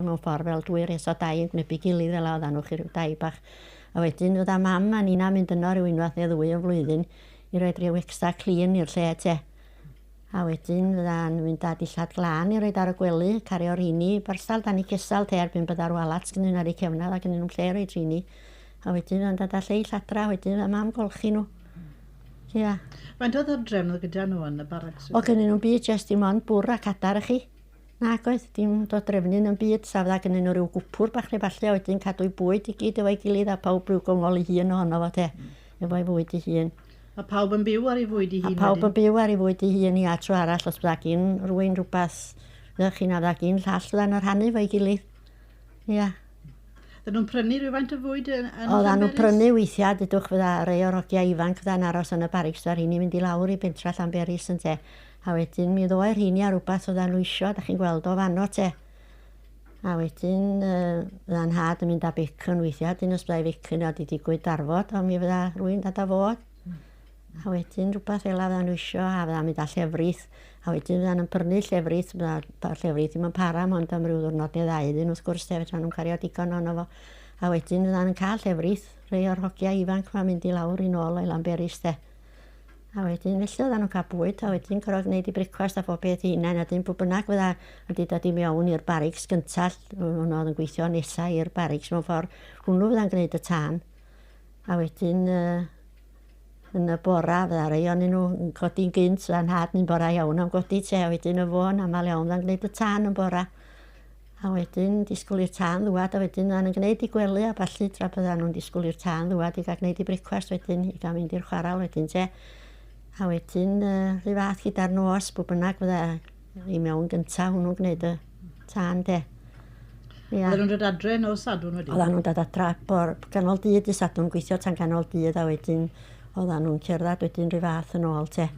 Mewn ffordd fel dwy res o dai yn gwynebu gilydd fel 'a oeddan nhw, chi ryw dai bach. A wedyn fydda mam a Nina mynd yno ryw unwaith neu ddwy yn flwyddyn i roed rhyw extra clean i'r lle te. A wedyn fydda'n mynd â dillad glân i roed ar y gwely, cario rheini barsal dan i cesal te erbyn bydda'r walats gynnyn nhw ar eu cefnau a gynnyn nhw'm lle i roed rheini. A wedyn fydda'n dod â lleill adra, wedyn fydda mam golchi nhw. Ia. Faint o ddodrefn oedd gyda nhw yn y baracs? O gynnyn nhw'm byd, jest dim ond bwr a cadar i chi. Nag oedd, dim dodrefnu na'm byd, sa fydda gynnyn nhw ryw gwpwr bach neu ballu a wedyn cadw'u bwyd i gyd efo'i gilydd a pawb ryw gongol ei hun ohono fo te, efo'i fwyd ei hun. A pawb yn byw ar ei fwyd ei hun wedyn? A pawb yn byw ar ei fwyd ei hun, ia, tro arall os bydda gin rywun rhywbeth, fyddech chi na fydda gin llall fydda'n rhannu efo'i gilydd. Ia. Oedden nhw'n prynu rhywfaint o fwyd yn, yn Oedden nhw'n prynu weithiau, dydwch, fydda rei o'r hogiau ifanc fydda'n aros yn y barics, fydda rheini'n mynd i lawr i bentra Llanberis ynte. A wedyn mi ddoe rheini ar rwbath oedden nhw isio, da chi'n gweld o fanno te. A wedyn uh, fydda nhad yn mynd â bacon weithiau, dyn os byddai bacon o di digwydd darfod, ond mi fydda rwy'n dad â fod. A wedyn rhywbeth fel 'a fyddan nhw isio, a fydda'n mynd â llefrith, a wedyn fyddan nhw'n prynu llefrith, bydda llefrith ddim yn para mond am ryw ddwrnod neu ddau iddyn nhw wrth gwrs, te, fedran nhw'm cario digon ohono fo. A wedyn fyddan nhw'n cael llefrith, rhei o'r hogia ifanc 'ma'n mynd i lawr i nôl o i Lanberis, te. A wedyn felly oeddan nhw'n cael bwyd, a wedyn gorfod gwneud i brecwast a phob peth i hunain, a wedyn pwy bynnag fydda wedi dod i mewn i'r barics gynta, hwnnw oedd yn gweithio nesa i'r barics mewn ffordd, hwnnw fydda'n gwneud y tân. A wedyn uh, yn y bora, fydda rei onyn nhw yn codi'n gynt, fydda nhad ni'n bora iawn am godi te, a wedyn y fo'n aml iawn fydda'n gwneud y tân yn bora. A wedyn disgwyl i'r tân ddwad, a wedyn fydda'n yn gwneud i gwely a ballu tra bydda nhw'n disgwyl i'r tân ddwad i gael gwneud i brecwast wedyn, i gael mynd i'r chwarel wedyn te. A wedyn uh, rhyw fath gyda'r nos, bwy bynnag fydda i mewn gynta hwnnw'n gwneud y tân de. Ia. Oedden nhw'n dod adre nos Sadwrn wedyn? Oedden nhw'n dod adra bor ganol dydd dy Sadwrn, gweithio tan ganol dydd a wedyn oedden nhw'n cerdded wedyn rhyw fath yn ôl te.